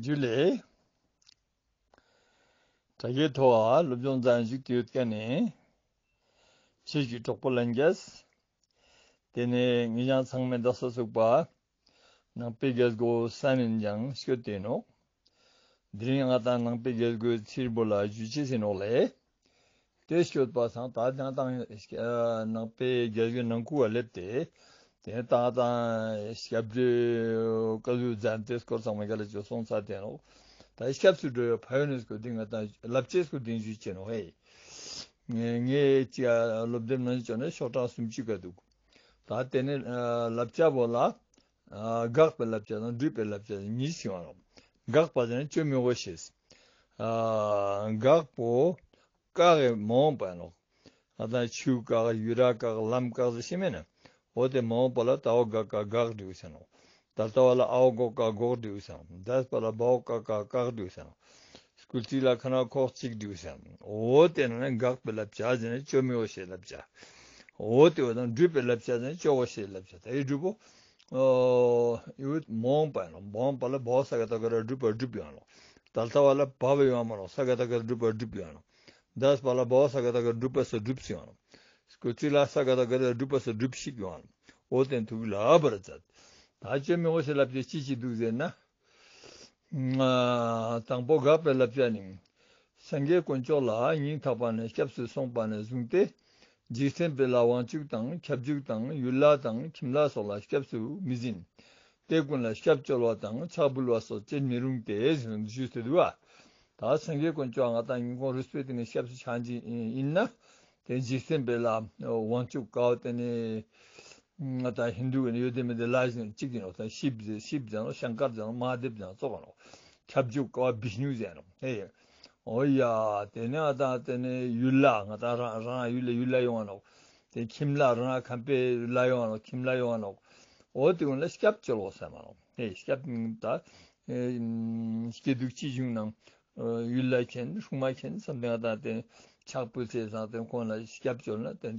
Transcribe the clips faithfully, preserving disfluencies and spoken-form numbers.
ཇུ་ལེ། དྲ་རྒྱའི་ཐོག་ལ་སློབ་སྦྱོང་མཛད་བཞུགས་ཏེ་ཡོད་མཁན་ནི་ཆོས་ཀྱི་གྲོགས་པོ་ལྷན་རྒྱས། དེ་ནས་ངེད་ཅག་ཚང་མའི་བདག་ས་ཚུགས་པ་ནང་པའི་རྒྱལ་སྒོ་ས་ནས་ཀྱང་སྐྱོད་དེ་ནོག། དེ་རིང་ང་དང་ནང་པའི་རྒྱལ་སྒོའི་ཚིར་བོ་ལ་ཞུ་ཆེས་ཟིན་ནོག་ལེ། དེ་སྐྱོད་པ་སང་ད་ང་དང་ནང་པའི་རྒྱལ་སྒོའི་ནང་ཁུལ་ལ་སླེབས་ཏེ། དེ་ནས་ད་ང་དང་སྐྱབས་འགྲོའི་བཀའ་སློབ་མཛད་དེ་སྐོར་ཚང་མ་ག་ལ་ཅོ་སོང་ཚར་ཏེ་ནོག། ད་སྐྱབས་སུ་འགྲོ་བའི་ཕན་ཡོན་ནི་སྐོར་དེ་ང་དང་བསླབ་བྱའི་སྐོར་དེ་ཞུ་ཆེས་ནོག་ཧེ། ངས་ཅི་སློབ་དེབ་ནང་ཅོ་ན་ཤོག་གྲངས་སུམ་ཅུ་ག་འདུག། ད་དེ་ནས་བསླབ་བྱ་བོ་ལ་དགག་པའི་བསླབ་བྱ་དང་སྒྲུབ་པའི་བསླབ་བྱ་གཉིས་ཡོང་ནོག། དགག་པ་ཟེར་ན་ཅོ་མི་དགོས་ཤེས། དགག་པོ་བཀག་གི་མ་འོངས་པ་ཡིན་ནོག། ང་དང་ཆུ་བཀག་ཡུ་ར་བཀག་ལམ་བཀག་ཟེར་ཤེས་མེད་ན། འོ་དེ་མ་འོངས་པ་ལ་ད་འོ་ག་བཀག་བཀག་འགྲིག་ཟེར་ནོག། ད་ལྟ་བ་ལ་ཨའོ་གོ་ཀ་གོག་འགྲིག་ཟེར་ནོག། འདས་པ་ལ་བའོ་ཀ་ཀ་བཀག་འགྲིག་ཟེར་ནོག། སྐུལ་ཚིག་ལ་ཁ་ན་ཁོག་ཅིག་འགྲིག་ཟེར་ནོག། འོ་དེ་ན་དགག་པའི་བསླབ་བྱ་ཟེར་ན་ཅོ་མི་དགོས་ཤེས་བསླབ་བྱ། འོ་དེ་བ་དང་སྒྲུབ་པའི་བསླབ་བྱ་ཟེར་ན་ཅོ་དགོས་ཤེས་བསླབ་བྱ། ད་ཡི་སྒྲུབ་པོ། ཨོ། ཡུལ་མ་འོངས་པ་ཡིན་ནོག། མ་འོངས་པ་ལ་བའོ་ས་ག་ད་ག་ར་སྒྲུབ་པ་སྒྲུབ་ཡོང་ནོག། ད་ལྟ་བ་ལ་བ་བ་ཡོང་མ་ནོག། ས་ག་ད་ག་ར་སྒྲུབ་པ་སྒྲུབ་ཡོང་ནོག། འདས་པ་ལ་བའོ་ས་ག་ད་ག་ར་སྒྲུབ་པ་ས་སྒྲུབ་སུ་ཡོང་ནོག། སྐུལ་ཚིག་ལ་ས་ག་ད་ག་ར་སྒྲུབ་པ་ས་སྒྲུབ་ཤིག་ཡོང་ནོག། འོ་དེ་ཐུགས་ལ་བར་མཛད། ད་ཅོ་མི་དགོས་ཤེས་བསླབ་བྱ་ཅི་ཅི་འདུག་ཟེར་ན། དང་པོ་དགག་པའི་བསླབ་བྱ་ནི། སངས་རྒྱས་དཀོན་མཆོག་ལ་སྙིང་ཐག་པ་ནས་སྐྱབས་སུ་སོང་བ་ནས་བཟུང་སྟེ། འཇིག་རྟེན་པའི་ལྷ་དབང་ཕྱུག་དང་ཁྱབ་འཇུག་དང་ཡུལ་ལྷ་དང་ཁྱིམ་ལྷ་སོགས་ལ་སྐྱབས་སུ་མི་ཟིན། དེ་ཀུན་ལ་སྐྱབས་བཅོལ་བ་དང་ཕྱག་འབུལ་བ་སོགས་བྱེད་མི་རུང་སྟེ་ཞུས་ཏེ་འདུག་པ། ད་སངས་རྒྱས་དཀོན་མཆོག་ང་དང་སྙིང་ཁོང་རུས་པའི་གཏིང་ནས་སྐྱབས་སུ་ཆགས་ཀྱི་ཡིན་ན། དེ་འཇིག་རྟེན་པའི་ལྷ་དབང་ཕྱུག་ཀའོ་དེ་ནི། ང་དང་ཧིན་དུ་གི་ནི་ཡོད་དེ་མེད་དེ་ལྷ་གཅིག་ཡིན་ནོག། ད་ཤིབ་ཟེར་ཤིབ་ཟེར་ནོག། ཤང་ཀར་ཟེར་ནོག། མ་ཧཱ་དེབ་ཟེར་ནོག། ཙོགས་ནོག། ཁྱབ་འཇུག་ཀ་བ་བི་ཤ་ནུ་ཟེར་ནོག། ཧེ། འོ་ཡ། དེ་ནས་ང་དང་དེ་ནས་ཡུལ་ལྷ་ང་དང་རང་རང་ཡུལ་ལ་ཡུལ་ལྷ་ཡོང་བ་ནོག། དེ་ཁྱིམ་ལྷ་རང་ཁམས་པའི་ལྷ་ཡོང་བ་ནོག། ཁྱིམ་ལྷ་ཡོང་བ་ནོག། འོ་དེ་ཀུན་ལ་སྐྱབས་བཅོལ་ལོ་ཟེར་མ་ནོག། ཧེ་སྐྱབས་ད་སྐྱིད་སྡུག་ཅི་བྱུང་ནའང་། ཡུལ་ལྷ་མཁྱེན་སྲུང་མ་མཁྱེན་བསམ་སྟེ་ང་དང་དེ་ཕྱག་ཕུལ་ཚེ་ཙང་དེ་ཁོང་ལ་སྐྱབས་བཅོལ་ན་དེ་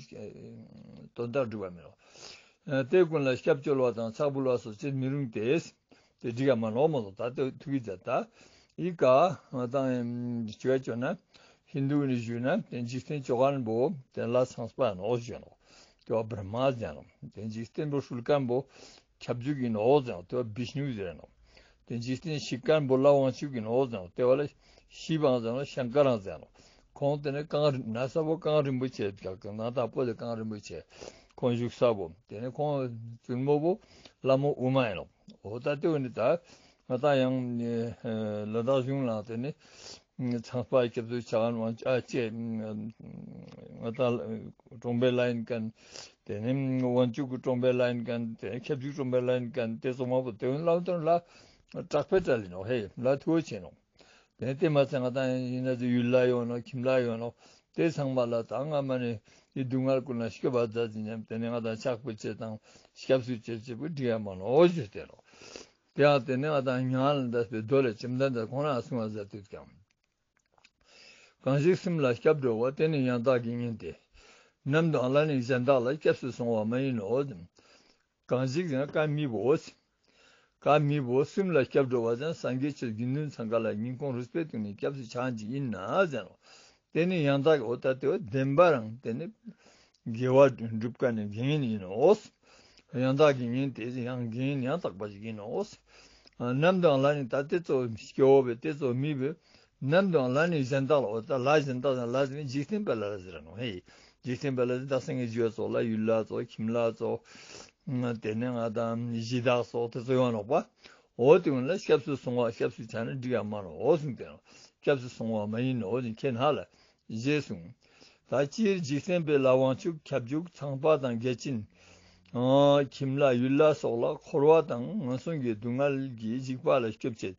དོན་དག་འགྲུབ་པ་མེད་ནོག། དེ་ཀུན་ལ་སྐྱབས་བཅོལ་བ་དང་ཕྱག་འབུལ་བ་སོགས་བྱེད་མི་རུང་སྟེ། དེ་འགྲིག་ག་མ་ནོག་མ་ནོག། ད་དེ་ཐུགས་ཀྱི་མཛད་ད། ཨི་ཀ་ང་དང་ཅི་བ་བཅོ་ན་ཧིན་དུ་ནི་ཞུས་ན་དེ་འཇིག་རྟེན་སྐྱོང་མཁན་པོ་དེ་ལྷ་ཚངས་པ་ནོག་ཞུ་ནོག། དེ་བ་བྷྲ་མ་ཟེར་ནོག། དེ་འཇིག་རྟེན་པོ་སྲུང་མཁན་པོ་ཁྱབ་འཇུག་ཡིན་ནོག་ཟེར་ནོག། དེ་བ་བི་ཤ་ནུ་ཟེར་ནོག། དེ་འཇིག་རྟེན་བཤིག་མཁན་པོ་ལྷ་དབང་ཕྱུག་ཡིན་ནོག་ཟེར་ནོག། དེ་བ་ལ་ཤི་བའང་ཟེར་ནོག། ཤང་ཀ་རང་ཟེར་ནོག། ཁོང་དེ་ནས་གངས་རི་ན་ས་བོ་གངས་རིན་པོ་ཆེ་ན་ད་པོ་དེ་གངས་རིན་པོ་ཆེ་ཁོང་བཞུགས་ས་བོ། དེ་ནས་ཁོང་བཙུན་མོ་བོ་ལྷ་མོ་ཨུ་མ་ཡིན་ནོག། འོ་ད་དེ་བོ་ནི་ད་ང་དང་ཡང་ལ་དྭགས་གཞུང་ལ་དེ་ནི། ཚངས་པ་སྐྱབས་སུ་ཆ་མཁན་དབང་ཕྱུག་ཨ་ཅེ། ང་དང་གྲོང་པའི་ལྷ་ཡིན་མཁན། དེ་ནི་དབང་ཕྱུག་གི་གྲོང་པའི་ལྷ་ཡིན་མཁན། དེ་ནི་ཁྱབ་འཇུག་གྲོང་པའི་ལྷ་ཡིན་མཁན། དེ་ཚང་མ་པོ་དེ་ཡིན་ལ་དོན་ལ་དྲག་པའི་གྲལ་ཡིན་ནོག། ཧེ་ལ་ཐུ་བོ་ཆེ་ནོག། དེ་ནི་དེ་མ་ཚད་ང་དང་ཡིན་ན་དེ་ཡུལ་ལྷ་ཡོང་ནོག། ཁྱིམ་ལྷ་ཡོང་ནོག། དེ་ཚང་མ་ལ་ད་སྔ་མ་ནས་དེ་སྡུག་བསྔལ་ཀུན་ལ་སྐྱོབ་པ་མཛད་ཅིང་སྙམ། དེ་ནི་ང་དང་ཕྱག་ཕུལ་ཅེས་དང་སྐྱབས་སུ་བཅོལ་ཅེས་པོ་འགྲིག་ཡ་མ་ནོག་ཞུས་ཏེ་ནོག། དེ་ཡང་དེ་ནི་ང་དང་མྱ་ངན་ལས་འདས་པའི་མདོ་ལས་བཅོམ་ལྡན་འདས་ཁོང་རང་གསུངས་པ་མཛད་དུས་ཀྱང་། གང་ཞིག་སེམས་ལ་སྐྱབས་འགྲོ་བ། དེ་ནི་ཡང་དག་གི་གཉེན་ཏེ། ནམ་དུའང་བླ་ན་མེད་གཞན་དག་ལ། སྐྱབས་སུ་སོང་བ་མ་ཡིན་ནོ། གང་ཞིག་ཟེར་ན་ཀ་མི་བོ། ཀ་མི་བོ་སེམས་ལ་སྐྱབས་འགྲོ་བ་ཟེར་ན་སངས་རྒྱས་ཆོས་དགེ་འདུན་ཚང་ཀ་ལ་སྙིང་ཁོང་རུས་པའི་གཏིང་ནས་སྐྱབས་སུ་ཆགས་ཅིག་ཡིན་ན་ཟེར་ནོག། དེ་ནི་ཡང་དག་གི་འོ་ད་དེ་བ་བདེན་པ་རང་དེ་ནི་དགེ་བ་སྒྲུབ་མཁན་ནི་དགེ་བསྙེན་ཡིན་ནོག། ཡང་དག་གི་གཉེན་ཏེ་ཡང་དགེ་བསྙེན་ཡང་དག་པ་ཞིག་ཡིན་ནོག། ནམ་དུའང་བླ་ན་མེད་ད་དེ་ཙོགས་སྐྱོ་བོ་བས་དེ་ཙོགས་མི་བས། ནམ་དུའང་བླ་ན་མེད་གཞན་དག་ལ་འོ་ད་ལྷ་གཞན་དག་ཟེར་ན་ལྷ་ཟེར་ན་འཇིག་རྟེན་པའི་ལྷ་ཟེར་ནོག། ཧེ། འཇིག་རྟེན་པའི་ལྷ་ཟེར་ན་ད་སངས་རྒྱས་བརྒྱུད་པ་ཙོགས་ལ་ཡུལ་ལྷ་ཙོགས་ཁྱིམ་ལྷ་ཙོགས། དེ་ནས་ང་དང་གཞི་བདག་ཙོགས་དེ་ཙོགས་ཡོང་ནོག་པ། འོ་དེ་ཀུན་ལ་སྐྱབས་སུ་སོང་བ་སྐྱབས་སུ་ཆ་ན་འགྲིག་ཡ་མ་ནོག་འོ་གསུངས་ཏེ་ནོག། སྐྱབས་སུ་སོང་བ་མ་ཡིན་ནོ་ནི་ཁྱེད་ན་ལ་ཞེས་གསུངས། ད་སྤྱིར་འཇིག་རྟེན་པའི་ལྷ་དབང་ཕྱུག་ཁྱབ་འཇུག་ཚངས་པ་དང་བརྒྱ་བྱིན། ཁྱིམ་ལྷ་ཡུལ་ལྷ་སོགས་ལ་འཁོར་བ་དང་ངན་སོང་གི་སྡུག་བསྔལ་གྱི་འཇིགས་པ་ལས་སྐྱོབ་ཆེད་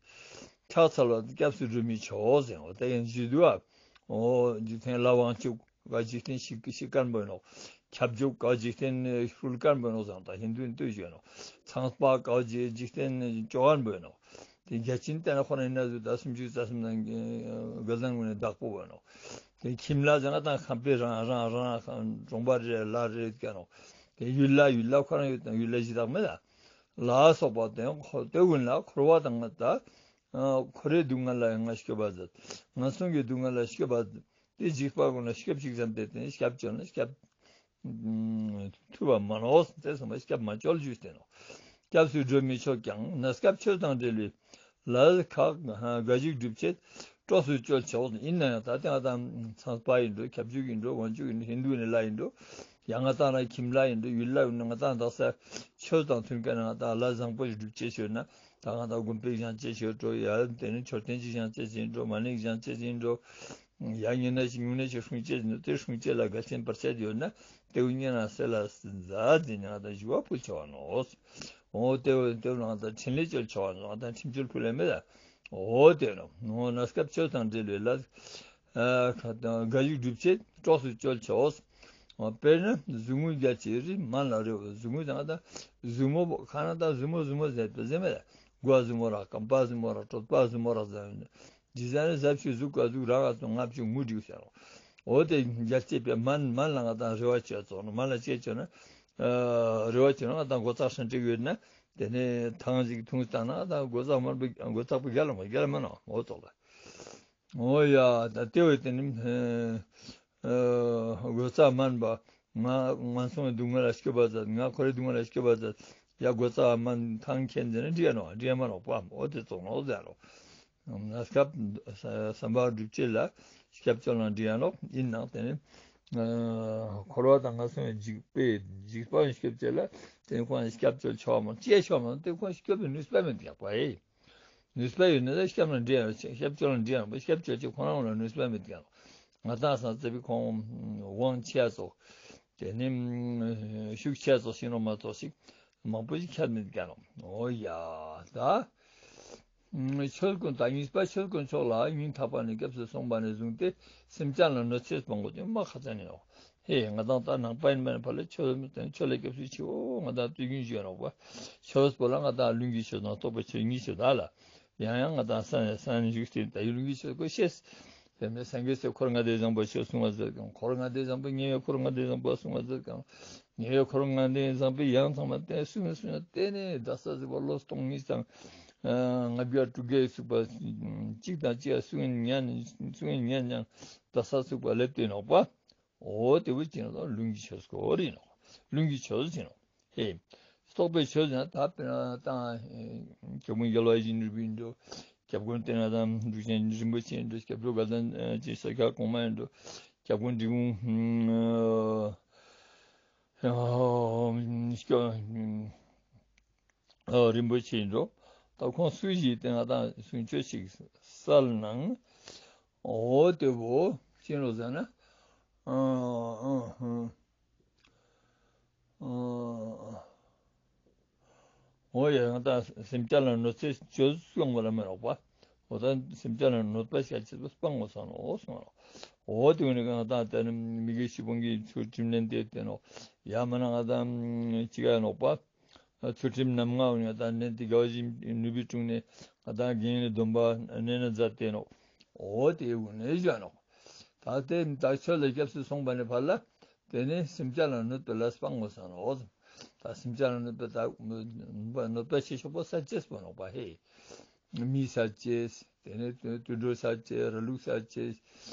ཕྱག་འཚལ་བ་དང་སྐྱབས་སུ་འགྲོ་མི་མཆོག་ཟེར་འོ་ད་ཡང་ཞུས་འདུག་པ། འོ་འཇིག་རྟེན་ལྷ་དབང་ཕྱུག་ག་འཇིག་རྟེན་བཤིག་བཤིག་མཁན་པོ་ཡིན་ནོག། ཁྱབ་འཇུག་ག་འཇིག་རྟེན་སྲུང་མཁན་པོ་ཡིན་ནོག་ཟེར་ད་ཧིན་དུ་ཡིན་ལྟོས་ཞུ་ཡིན་ནོག། ཚངས་པ་ག་འཇིག་རྟེན་སྐྱོང་མཁན་པོ་ཡིན་ནོག། དེ་བརྒྱ་བྱིན་དེ་ན་ཁོ་ན་ཡིན་ན་ཟུག་ད་སུམ་ཅུ་རྩ་གསུམ་ནང་གི་དགའ་ལྡན་ཀུན་ནི་བདག་པོ་བོ་ཡིན་ནོག། དེ་ཁྱིམ་ལྷ་ཟེར་ན་ད་ཁམས་པའི་རང་རང་རང་གྲོང་པ་རེ་ལྷ་རེ་ཀ་ནོག། དེ་ཡུལ་ལྷ་ཡུལ་ལྷ་ཁོ་རང་ཡོད་དང་ཡུལ་ལྷ་གཞི་བདག་མེད་ལ་ལ་སོགས་པ་དེ་ཁོ་དེ་ཀུན་ལ་འཁོར་བ་དང་ད་ འཁོར་བའི་སྡུག་བསྔལ་ལ་ཡང་ང་སྐྱོབ་པ་མཛད། ངན་སོང་གི་སྡུག་བསྔལ་ལ་སྐྱོབ་པ་མཛད། དེ་འཇིགས་པ་ཀུན་ལ་སྐྱོབ་ཅིག་བསམ་སྟེ་དེ་ནི་སྐྱབས་བཅོལ་ན་སྐྱབས་ཐུབ་པ་མ་ནོག། དེ་སོང་པ་སྐྱབས་མ་བཅོལ་ཞུས་ཏེ་ནོག། སྐྱབས་སུ་འགྲོ་མི་ཆོག་ཀྱང་ན་སྐབས་ཆོས་དང་འབྲེལ་བའི་ལས་ཁག་འགའ་ཞིག་སྒྲུབ་ཆེད་གྲོགས་སུ་བཅོལ་ཆོག། ཡིན་ན་ཡང་ད་ལྟ་ང་དང་ཚངས་པ་ཡིན་འགྲོ། ཁྱབ་འཇུག་ཡིན་འགྲོ། དབང་ཕྱུག་ཡིན་འགྲོ། ཧིན་དུ་ནི་ལྷ་ཡིན་འགྲོ། ཡང་ང་དང་རང་ཁྱིམ་ལྷ་ཡིན་འགྲོ། ཡུལ་ལྷ་ཡིན་འགྲོ། ང་དང་དག་ས་ཆོས་དང་མཐུན་མཁན་ང་དང་ལྷ་བཟང་པོ་ཞིག་སྒྲུབ་ཅེས་ཞུ་ན་ད་ང་དང་དགོན་པའི་བཞེངས་ཅེས་ཞུ་འགྲོ། ཡ་དེ་ནི་མཆོད་རྟེན་ཅིག་བཞེངས་ཅེས་ཡིན་འགྲོ། མ་ཎི་བཞེངས་ཅེས་ཡིན་འགྲོ། ཡ་ཉེ་ན་ཞིག་ཉུང་ན་ཞིག་སྲུང་ཅེས་ཡིན་འགྲོ། དེ་སྲུང་ཅེས་ལ་འགལ་རྐྱེན་བར་ཆད་ཡོད་ན་དེ་བོ་ཉེ་ན་སེལ་ལ་མཛད་དེ་ནི་ང་དང་ཞུ་བ་ཕུལ་ཆོག་ནོག། འོ་དེ་བོ་དེ་བོ་ང་དང་འཕྲིན་ལས་བཅོལ་ཆོག་ནོག། ང་དང་འཕྲིན་བཅོལ་ཕུལ་ལེ་མེད་ད། འོ་དེ་ནོག། འོ་ན་སྐབས་ཆོས་དང་འབྲེལ་བའི་ལས་ཨ་ཁ་དང་འགའ་ཞིག་སྒྲུབ་ཆེད་གྲོགས་སུ་བཅོལ་ཆོག། འོ་དཔེར་ན་ཟུག་རྔུ་རྒྱལ་ཆེ་རི་མན་ལ་རེ་བ། ཟུག་རྔུ་དང་ད་ཟུག་མོ་བོ་ཁ་ན་ད་ཟུག་མོ་ཟུག་མོ་ཟེར་པ་ཟེར་མེད་ད། དགའ་ཟུག་མོ་ར་སྐམ་པ་ཟུག་མོ་ར་གྲོད་པ་ཟུག་མོ་ར་ཟེར་ནི། ཇི་ཟ་ནི་ཟབ་ཞུ་ཟུག་ག་ཟུག་ར་ག་ཟུག་ང་བཅུ་ངུ་འགྲིག་ཟེར་རོ། འོ་དེ་རྒྱལ་ཆེ་པའི་མན་མན་ལ་ང་དང་རེ་བ་བཅོལ་ཆོག་ནོག། མན་ལ་ཅི་བཅོལ་ན་ཨ་རེ་བ་བཅོལ་ན་ང་དང་གོ་ཚགས་ཧྲན་ཏེ་ཡོད་ན་དེ་ནི་ཐང་ཞིག་འཐུང་སྟངས་ན་ང་དང་གོ་ཚགས་མན་པོ་གོ་ཚགས་པོ་རྒྱལ་ལ་མ་རྒྱལ་ལ་མ་ནོག། འོ་ཙོགས་ལ། འོ་ཡ་ད་དེ་བས་དེ་ནི་ཨ་གོ་ཚགས་མན་པ་ང་ངན་སོང་གི་སྡུག་བསྔལ་ལ་སྐྱོབ་པ་མཛད། ང་འཁོར་བའི་སྡུག་བསྔལ་ལ་སྐྱོབ་པ་མཛད། ཡ་གོ་ཚགས་མན་ཐང་ཁྱེར་ཟེར་ན་འགྲིག་ཡ་ནོག། འགྲིག་ཡ་མ་ནོག་པ། འོ་དེ་ཙོགས་ནོག་ཟེར་རོ། ན་སྐབས་བསམ་པ་སྒྲུབ་ཅེས་ལ་སྐྱབས་བཅོལ་ན་འགྲིག་ཡ་ནོག། ཡིན་ནའང་དེ་ནི་ཨ་འཁོར་བ་དང་ངན་སོང་གི་འཇིགས་པའི་འཇིགས་པ་སྐྱོབ་ཅེས་ལ་དེ་ནི་ཁོང་སྐྱབས་བཅོལ་ཆོག་མ་ཅི་ཆོག་མ་དེ་ཁོང་སྐྱོབ་པའི་ནུས་པ་མེད་ཀྱག་པ་ཨེ། ནུས་པ་ཡོད་ན་ད་སྐྱབས་ན་འགྲིག་ཡ་སྐྱབས་བཅོལ་ན་འགྲིག་ཡ་སྐྱབས་བཅོལ་ཅེས་ཁོ་རང་ལ་ནུས་པ་མེད་ཀྱག། ང་དང་སང་ཙེ་བི་ཁོང་དབང་ཆེ་ཡ་ཙོགས་དེ་ནི་ཤུགས་ཆེ་ཡ་ཙོགས་ཤིག་ནོག་མ་ཙོགས་ཤིག་མང་པོ་ཞིག་ཁྱད་མེད་ཀྱག་ནོག། འོ་ཡ་ད། ཆོས་ཀུན་ད་གཉིས་པ་ཆོས་དཀོན་མཆོག་ལ་སྙིང་ཐག་པ་ནས་སྐྱབས་སུ་སོང་བ་ནས་བཟུང་སྟེ་སེམས་ཅན་ལ་གནོད་འཚེ་སྤང་དགོས་ཀྱི་མ་ཁ་ཚ་ནས་ནོག། ཧེ་ང་དང་ད་ནང་པ་ཡིན་མ་ཡིན་ཕར་ལ་ཆོས་ཆོས་ལ་སྐྱབས་སུ་མཆིའོ་ང་དང་དུས་རྒྱུན་ཞུ་ཡ་ནོག་པ། ཆོས་པོ་ལ་ང་དང་ལུང་གི་ཆོས་དང་རྟོགས་པའི་ཆོས་གཉིས་ཆོས་ད་ལ། ཡང་ཡང་ང་དང་ས་ནས་ས་ནས་བཞུགས་ཏེ་ད་ཡུལ་གྱི་ཆོས་སྐོར་ཤེས། དེ་མེད་སངས་རྒྱས་སི་འཁོར་ལྔ་སྡེ་བཟང་པོ་ཆོས་གསུང་བ་མཛད་ཀྱང་འཁོར་ལྔ་སྡེ་བཟང་པོ་ཉེ་བའི་འཁོར་ལྔ་སྡེ་བཟང་པོ་གསུང་བ་མཛད་ཀྱང་ཉེ་བའི་འཁོར་ལྔ་སྡེ་བཟང་པོའི་ཡང་ཚང་མ་བསྟན་གསུང་གསུང་བསྟན་ནས་ད་ས་ཟིག་པ་ལོ་སྟོང་གཉིས་དང་ལྔ་བརྒྱ་དྲུག་བརྒྱ་ཚུགས་པ་གཅིག་དང་གཅིག་གསུང་ཉན་གསུང་ཉན་ཡང་ད་ས་ཚུགས་པ་ལེབ་སྟེ་ནོག་པ། འོ་དེ་བོ་ཅི་ནོག་ལུང་གི་ཆོས་སྐོར་ཡིན་ནོག། ལུང་གི་ཆོས་ཡིན་ནོག། ཧེ། རྟོགས་པའི་ཆོས་ཡིན་ན་ད་དཔེར་ན་ད་སྐྱབས་མགོན་རྒྱལ་བ་ཡིད་བཞིན་ནོར་བུ་ཡིན་འགྲོ། སྐྱབས་མགོན་བསྟན་དགའ་དང་འབྲུག་ཆེན་རིན་པོ་ཆེ་ཡིན་འགྲོ། སྐྱབས་འགྲོ་དགའ་ལྡན་ཨ་ཅེ་ས་སྐྱ་གོང་མ་ཡིན་འགྲོ། སྐྱབས་མགོན་འབྲི་གུང་ཨ་སྐྱབས་ཨ་རིན་པོ་ཆེ་ཡིན་འགྲོ། ད་ཁོང་སུ་ཞིག་བསྟན་དགའ་དང་གསུང་ཆོས་ཤིག་སལ་ནང་། འོ་དེ་བོ་ཅི་ནོག་ཟེར་ན། ཨ་ཨ་ཨ་ཨ། འོ་ཡ་ང་དང་སེམས་ཅན་ལ་གནོད་འཚེ་བཅོས་སོང་བ་ལ་མི་རོགས་པ། འོ་ད་སེམས་ཅན་ལ་གནོད་པ་བྱ་ཆེད་དུ་སྤང་དགོས་སོང་ནོག་གསུངས་ནོག། འོ་དེ་བོ་ནི་ང་དང་དེ་ནི་མི་དགེ་བཅུ་སྤོང་གི་ཚུལ་ཁྲིམས་ལེན་ཏེ་བསྟན་ནོག། ཡ་མ་ན་ང་དང་ཅི་ག་ནོག་པ། ཚུལ་ཁྲིམས་རྣམ་ལྔ་བོ་ནི་ང་དང་ནན་ཏེ་དགའ་བ་བཞིན་ནུས་པའི་དྲུང་ནས་ང་དང་དགེ་བའི་སྡོམ་པ་ནན་ན་མཛད་དེ་ནོག། འོ་དེ་བོ་ནི་བཞག་ནོག། ད་དེ་ད་ཆོས་ལ་སྐྱབས་སུ་སོང་བ་ནས་ཕར་ལ། དེ་ནས་སེམས་ཅན་ལ་གནོད་པའི་ལས་སྤང་དགོས་སོང་ནོག། ད་སེམས་ཅན་ལ་གནོད་པའི་ད་གནོད་པ་ཆེ་ཤོས་པོ་བསད་ཅེས་པོ་ནོག་པ་ཧེ། མི་བསད་ཅེས། དེ་ནས་དུད་འགྲོ་བསད་ཅེས། ར་ལུག་བསད་ཅེས།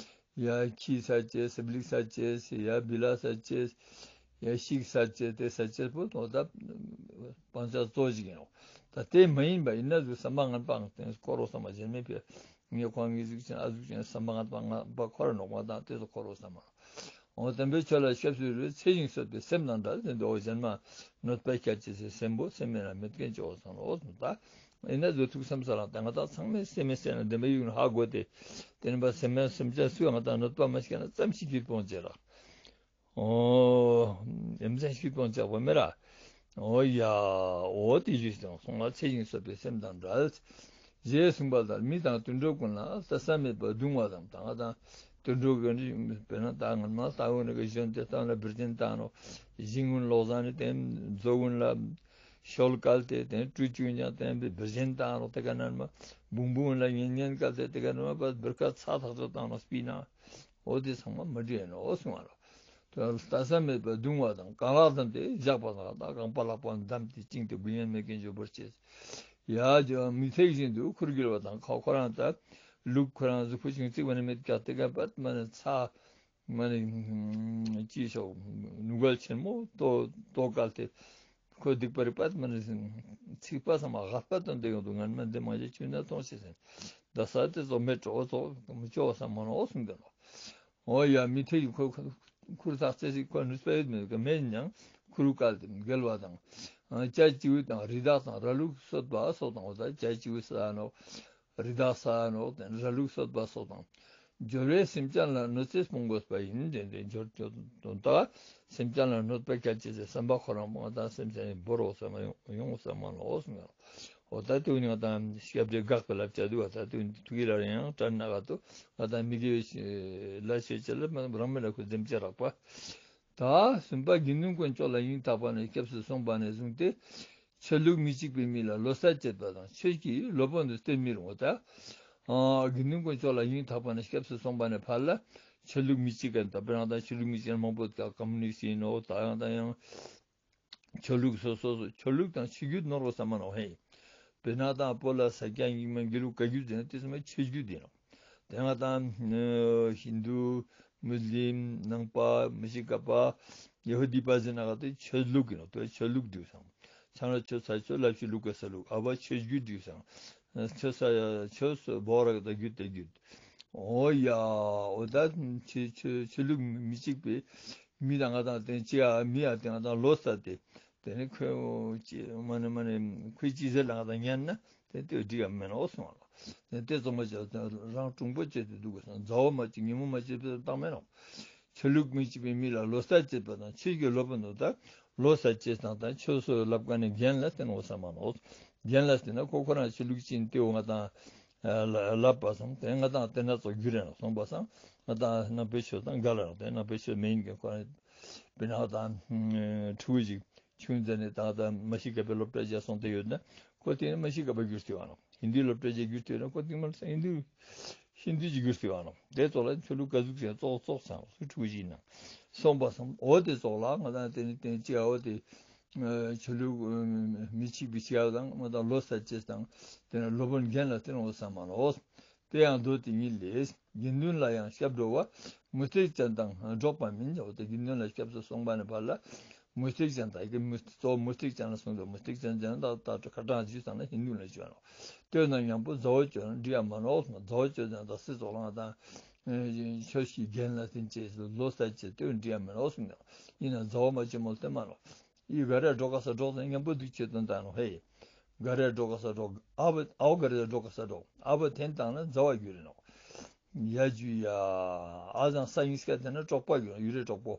ཡ་ཁྱི་བསད་ཅེས། སྲིབ་ལིག་བསད་ཅེས། ཡ་བི་ལ་བསད་ཅེས། ཡ་ཤིག་བསད་ཅེས། དེ་བསད་ཅེས་པོ་ནོག་ད་སྤང་བྱ་གཙོ་བོ་ཞིག་ཡིན་ནོག། ད་དེ་མ་ཡིན་པ་ཡིན་ན་ཟུག་བསམ་པ་ངན་པ་ངན་པ་འཁོར་བ་བསམ་པ་གཞན་མེད་པའི་ངས་ཁོང་ངའི་གཟུགས་ཅན་ཨ་གཟུགས་ཅན་བསམ་པ་ངན་པ་ངན་པ་འཁོར་ནོག་མ་དང་དེ་ཚོ་འཁོར་བ་བསམ་པ། འོ་དམ་པའི་ཆོས་ལ་སྐྱབས་སུ་རེ་ཚེ་ཞིང་གསོས་པའི་སེམས་དང་འདྲ་ཟེར་འདུག། འོ་གཞན་མ་གནོད་པ་བསྐྱལ་ཅེས་སི་སེམས་པོ་སེམས་མེད་ན་མེད་མཁན་ཅོ་སོང་ནོག་འོ་སོང་ད། ཡིན་ན་ཟོ་ཐུགས་བསམ་ས་ལ་ད་ང་དང་ཚང་མའི་སེམས་མེད་སེམས་ན་བདེན་པ་ཡུག་ན་ཧ་གོ་སྟེ། དེ་ནི་པ་སེམས་མེད་སེམས་ཅན་སུ་ཡང་ང་དང་གནོད་པ་མ་བསྐྱལ་ན་ཙམ་ཞིག་གིས་སྤོང་ཅེས་རག། འོ། ཡ་མཚན་ཞིག་སྤོང་ཅེས་པོ་མེད་ར། འོ་ཡ། འོ་དེ་ཞུས་སོང་སོང་ང་ཚེ་ཞིང་གསོས་པའི་སེམས་དང་འདྲ། ཞེས་གསུངས་པ་ལྟར་མི་དང་དུད་འགྲོ་ཀུན་ལ་ལྟ་ས་མེད་པར་གདུང་བ་དང་ད་ང་དང་དུད་འགྲོ་ཀུན་ནི་དཔེར་ན་ད་ང་མ་ལྟ་བུ་ནི་གི་གཞོན་དེ་ལྟ་བུ་ན་བིར་ཆེན་བཏང་ནོག། ཞིང་ཀུན་ལོག་ཟ་ནི་དེ་མཛོ་ཀུན་ལ་ཤོལ་བཀལ་ཏེ་དེ་ཀྲུ་ཅུ་ཉག་དེ་བིར་ཆེན་བཏང་ནོག། དེ་ག་ནར་མ་བུང་བུ་ཀུན་ལ་ཉན་ཉན་བཀལ་ཏེ་དེ་ག་ནར་མ་བིར་ཁ་ཚ་ཐག་ཆོད་བཏང་ནོག་སྤི་ན། འོ་དེ་ཚང་མ་མ་འགྲིག་ནོག་གསུངས་པ་ལོ། ལྟ་ས་མེད་པར་གདུང་བ་དང་རྐང་ལག་བསྡམས་ཏེ་བཞག་པ་དང་ད་རྐང་པ་ལག་པ་བསྡམས་ཏེ་བཅིངས་ཏེ་འགུལ་ཉན་མེད་མཁན་ཅོ་བོར་ཅེས། ཡ་ཇོ་མི་ཐེག་བཞིན་དུ་ཁུར་གྱུར་པ་དང་ཁོ་ཁོ་རང་ད་ལུག་ཁོ་རང་གཟུགས་པོ་ཞིང་ཚིག་པ་ནི་མེད་ཀྱག་དེ་ག་པད་མ་ནི་ཚ་མ་ནི་ཅི་ཤོག་ནུ་གལ་ཆེན་མོ་ཏོ་ཏོ་གལ་ཏེ་ཁོ་སྡིག་པ་རི་པད་མ་ནི་ཚིག་པ་ས་མ་ཧ་པད་དང་དེ་ཡོང་དུ་ངན་མ་འདི་མ་ཇེ་ཆུ་ན་ཐོང་ཤེས་ཟིན་ད་ས་དེ་ཚོ་མེད་གྲོགས་ཚོ་མི་ཅོ་བ་ས་མ་ནོ་གསུངས་དེ་ནོ། འོ་ཡ་མི་ཐེག་ཁོ་ཁོ་ཁུར་ཐག་ཚེ་སི་ཁོ་ནུས་པ་ཡོད་མེད་ཀ་མེད་ཉང་ཁུར་བཀལ་ཏེ་འགེལ་བ་དང་། ཨ་བྱ་བྱིའུ་དང་རི་དྭགས་དང་ར་ལུག་གསོད་པ་སོགས་དང་། འོ་ད་བྱ་བྱིའུ་ས་ནོག་རི་དྭགས་ས་ནོག་དེ་ར་ལུག་གསོད་པ་སོགས་དང་། སྦྱོར་བས་སེམས་ཅན་ལ་གནོད་འཚེ་སྤོང་དགོས་པ་ཡིན། དེ་འདྲའི་སྦྱོར་དོན་དག་སེམས་ཅན་ལ་གནོད་པ་གལ་ཆེ་ཟེར་བསམ་པ་ཁོ་རང་ང་དང་སེམས་ཅན་ནི་བོར་འོ་ས་མ་ཡོང་ཡོང་ས་མ་ལོག་སོང་ཡང་། འོ་ད་དེ་ནི་ང་དང་སྐྱབས་འགྲོའི་དགག་པའི་བསླབ་བྱ་འདུག་བ། ད་དེ་ཐུགས་ཡིད་ལ་ཡང་དྲན་ན་ག་ཏོ་ང་དང་མི་དགེ་བའི་ལས་བྱེད་ཅེས་ལ་རང་མི་ལ་ཁུ་འཛེམ་བྱ་རག་པ། ད་གསུམ་པ་དགེ་འདུན་དཀོན་མཆོག་ལ་སྙིང་ཐག་པ་ནས་སྐྱབས་སུ་སོང་བ་ནས་བཟུང་སྟེ། ཆོས་ལུགས་མི་གཅིག་པའི་མི་ལ་ལོ་ཙཱ་བྱེད་པ་དང་ཆོས་ཀྱི་སློབ་དཔོན་དུ་བསྟེན་མི་རུང་བ། ད་དགེ་འདུན་དཀོན་མཆོག་ལ་སྙིང་ཐག་པ་ནས་སྐྱབས་སུ་སོང་བ་ནས་ཕར་ལ་ཆོས་ལུགས་མི་གཅིག་ག་ད་དཔེར་ན་ད་ཆོས་ལུགས་མི་གཅིག་མང་པོ་ཀ་ཀམ་མུ་ནིསྟ་ཡིན་ནོ། ད་ཡང་ད་ཡང་ཆོས་ལུགས་སོ་སོ་སོ་ཆོས་ལུགས་དང་ཆོས་བརྒྱུད་ནོར་བ་ས་མ་ནོ་ཧེ། དཔེར་ན་ད་བོད་ལ་ས་སྐྱ་རྙིང་མ་དགེ་ལུགས་བཀའ་བརྒྱུད་ཟེར་ན་དེ་ཚང་མ་ཆོས་བརྒྱུད་ཡིན་ནོ། དེ་ང་དང་ཧིན་དུ་མུས་ལིམ་ནང་པ་མ་ཤི་ཀ་པ་ཡ་ཧུ་དི་པ་ཟེར་ན་ག་དེ་ཆོས་ལུགས་ཡིན་ནོ། དེ་ཆོས་ལུགས་འདུག་སང་ཚང་ལ་ཆོས་ས་ཆོས་ལབ་ཤི་ལུགས་ཀ་ས་ལུགས་ཨ་བ་ཆོས་བརྒྱུད་འདུག་སང་ཆོས་ས་ཆོས་སུ་བོ་ར་ག་ད་བརྒྱུད་དེ་བརྒྱུད། འོ་ཡ་འོ་ད་ཆོས་ཆོས་ཆོས་ལུགས་མི་གཅིག་པའི་མི་དང་ང་དང་དེ་ཅི་ཡ་མི་ཡ་དེ་ང་དང་ལོ་ས་དེ། དེ་ནི་ཁོས་ཅི་མ་ནི་མ་ནི་ཁོས་ཅི་ཟེར་ལ་ང་དང་ཉན་ན་དེ་དེ་འགྲིག་ག་མེད་ནོ་གསུངས་པ་ལ། དེ་དེ་ཚང་མ་བྱས་ཏེ་རང་གྲུང་པོ་བྱས་ཏེ་འདུག་ག་སང་མཛའ་བོ་མ་བྱེད་ཉེ་མོ་མ་བྱེད་པའི་བཏང་མེད་ནོ། ཆོས་ལུགས་མི་གཅིག་པའི་མི་ལ་ལོ་ཙཱ་བྱེད་པ་དང་ཆོས་ཀྱི་སློབ་དཔོན་དུ་ད་ལོ་ཙཱ་བྱེད་དང་ད་ཆོས་སུ་ལབ་མཁན་ནི་རྒན་ལ་བསྟེན་འོ་ས་མ་ནོ། རྒན་ལ་བསྟེན་ན་ཁོ་ཁོ་རང་ཆོས་ལུགས་ཅན་དེ་འོ་ང་དང་ལབ་པ་སང་དེ་ང་དང་དེ་ན་ཚོགས་རྒྱུ་རེད་ནོ་གསུངས་པ་སང་ང་དང་ནང་པའི་ཆོས་དང་འགལ་ལ་ནོ། དེ་ནང་པའི་ཆོས་མེད་ཡིན་གྱི་ཁོ་རང་དཔེར་ན་དང་ཕྲུ་གུ་ཞིག་ཆུང་ཙེ་ནས་ད་ལྟ་མ་ཤི་ཀ་པའི་སློབ་གྲྭ་བརྒྱབ་སོང་སྟེ་ཡོད་ན་ཁོ་དེ་ནི་མ་ཤི་ཀ་པ་གྱུར་ཏེ་བ་ནོ། ཧིན་དུའི་སློབ་གྲྭ་ཞིག་གྱུར་ཏེ་ཡོད་ན་ཁོ་དེ་མ་ཧིན་དུ་ཧིན་དུ་ཞིག་གྱུར་ཏེ་བ་ནོ། དེ་ཙོགས་ལ་ཆོས་ལུགས་ག་ཟུག་ཟེར་ཙོགས་ཙོགས་ཚང་སུ་ཕྲུ་གུ་ཞིག་ན་སོང་པ་སང་འོ་དེ་ཙོགས་ལ་ང་དང་དེ་ནི་དེ་ཅི་འོ་དེ་ཆོས་ལུགས་མི་གཅིག་པའི་ཅི་འོ་དང་ང་དང་ལོ་ཙཱ་བྱེད་དང་དེ་ནི་སློབ་དཔོན་རྒན་ལ་བསྟེན་འོ་ས་མ་ནོ། དེ་ཡང་མདོ་དེ་ཉིད་ལས། དགེ་འདུན་ལ་ཡང་སྐྱབས་འགྲོ་བ། མུ་སྟེགས་ཅན་དང་འགྲོགས་པ་མིན། འོ་དེ་དགེ་འདུན་ལ་སྐྱབས་སུ་སོང་བ་ནས་ཕར་ལ་མུ་སྟེགས་ཅན་དང་ཡི་གེ་མུ་གཙོ་བོ་མུ་སྟེགས་ཅན་ལ་གསུངས་ཏེ་མུ་སྟེགས་ཅན་ཅན་ད་ད་ཁ་གྲངས་ཞུས་ཙང་ན་ཧིན་དུ་ལ་བྱོན་ནོ། དེ་ན་མཉམ་པོ་མཛའ་བོ་བྱོན་འགྲིག་ཡ་མ་ནོ། མཛའ་བོ་བྱོན་ཙང་ད་སི་ཙོགས་ལ་ང་དང་ཆོས་ཀྱི་རྒན་ལ་བསྟེན་ཅེས་ལོ་ཙཱ་བྱེད་དེ་འགྲིག་ཡ་མ་ནོ་གསུངས་ནོ། ཡིན་ན་མཛའ་བོ་མ་བྱོན་མོལ་ཏེ་མ་ནོ། ཡི་ག་རེ་འགྲོ་ག་ས་འགྲོ་ཟེར་མཉམ་པོ་འདུག་ཅེས་དོན་དག་ནོ་ཧེ། ག་རེ་འགྲོ་ག་ས་འགྲོ། ཨ་བ་ཨའོ་ག་རེ་འགྲོ་ག་ས་འགྲོ། ཨ་བ་འཐེན་བཏང་ན་མཛའ་བ་གྱུར་རེ་ནོ། ཡ་ཇུ་ཡ། ཨ་ཟང་ས་ཡིན་སྐད་དེ་ན་གྲོགས་པ་གྱུར་ཡུ་རེ་གྲོགས་པོ།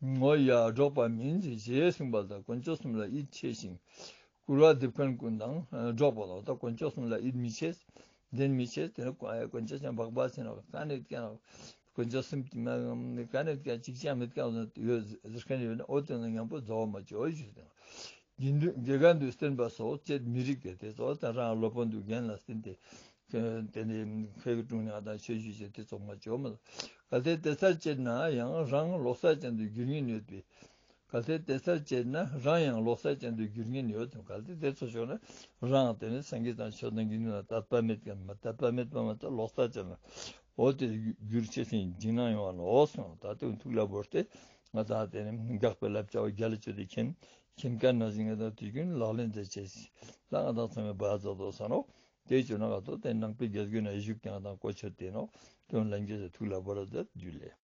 ངོ་ཡ་འགྲོགས་པ་མིན་ཞེས་གསུངས་པ་ལྟར་དཀོན་མཆོག་གསུམ་ལ་ཡིད་ཆེས་ཤིང་། སྐུར་བ་འདེབས་མཁན་ཀུན་དང་འགྲོགས་པ་ལ་ད་དཀོན་མཆོག་གསུམ་ལ་ཡིད་མི་ཆེས། འདེན་མི་ཆེས་དེ་ནི་དཀོན་མཆོག་ཅན་བག་བག་ཟེར་ན་ག་ནས་ཀྱང་དཀོན་མཆོག་གསུམ་གྱི་མ་ག་ནས་ཀྱང་གཅིག་ཀྱང་མེད་ཀྱང་ཡོད་ཟེར་མཁན་ཡོད་ན་འོ་དེ་ན་མཉམ་པོ་མཛའ་བ་མ་བྱོས་ཞུས་ཏེ། དགེ་འདུན་དགེ་རྒན་དུ་བསྟེན་པ་སོགས་བྱེད་མི་རིགས་ཏེ། དེ་ཚོ་ད་རང་སློབ་དཔོན་དུ་རྒན་ལ་བསྟེན་ཏེ་དེ་ནི་ཁོའི་དྲུང་ནས་ང་དང་ཆོས་ཞུ་བྱེད་དེ་ཚོགས་མ་བྱོས་མ། གལ་ཏེ་དེ་ལྟར་བྱེད་ན་ཡང་རང་ལོག་ལྟ་ཅན་དུ་འགྱུར་ཉེན་ཡོད་པས། གལ་ཏེ་དེ་ལྟར་བྱེད་ན་རང་ཡང་ལོག་ལྟ་ཅན་དུ་འགྱུར་ཉེན་ཡོད་དམ། གལ་ཏེ་དེ་ཚོ་བྱུང་ན་རང་དེ་ནི་སངས་རྒྱས་དང་ཆོས་དང་དགེ་འདུན་ལ་དད་པ་མེད་མཁན་མ་དད་པ་མེད་པ་མ་དད་ལོག་ལྟ་ཅན་ལ་འོ་དེ་འགྱུར་ཆེ་ཞིང་འཇིགས་སྣང་ཡོང་བ་ནོ་གསུངས། ད་དེ་ཐུགས་ལ་བོར་ཏེ་ང་དང་དེ་ནི་དགག་པའི་བསླབ་བྱ་བརྒྱ་ལ་བཅོས་ཏེ་མཁྱེན་མཁྱེན་མཁན་ན་ཟིན་ང་དང་དུས་རྒྱུན་ལག་ལེན་མཛད་ཅེས་ལ་ང་དང་ཚང་མས་བ་ཛ་དོ་ས་ནོ། དེ་བཅོས་ན་ག་ཏོ་དེ་ནང་པའི་རྒྱལ་སྒོའི་ནང་བཞུགས་ཀྱང་ང་དང་གོ་ཆོད་དེ་ནོ། དོན་ལན་རྒྱས་སུ་ཐུགས་ལ་བོར་ཛད་རྒྱུ་ལས།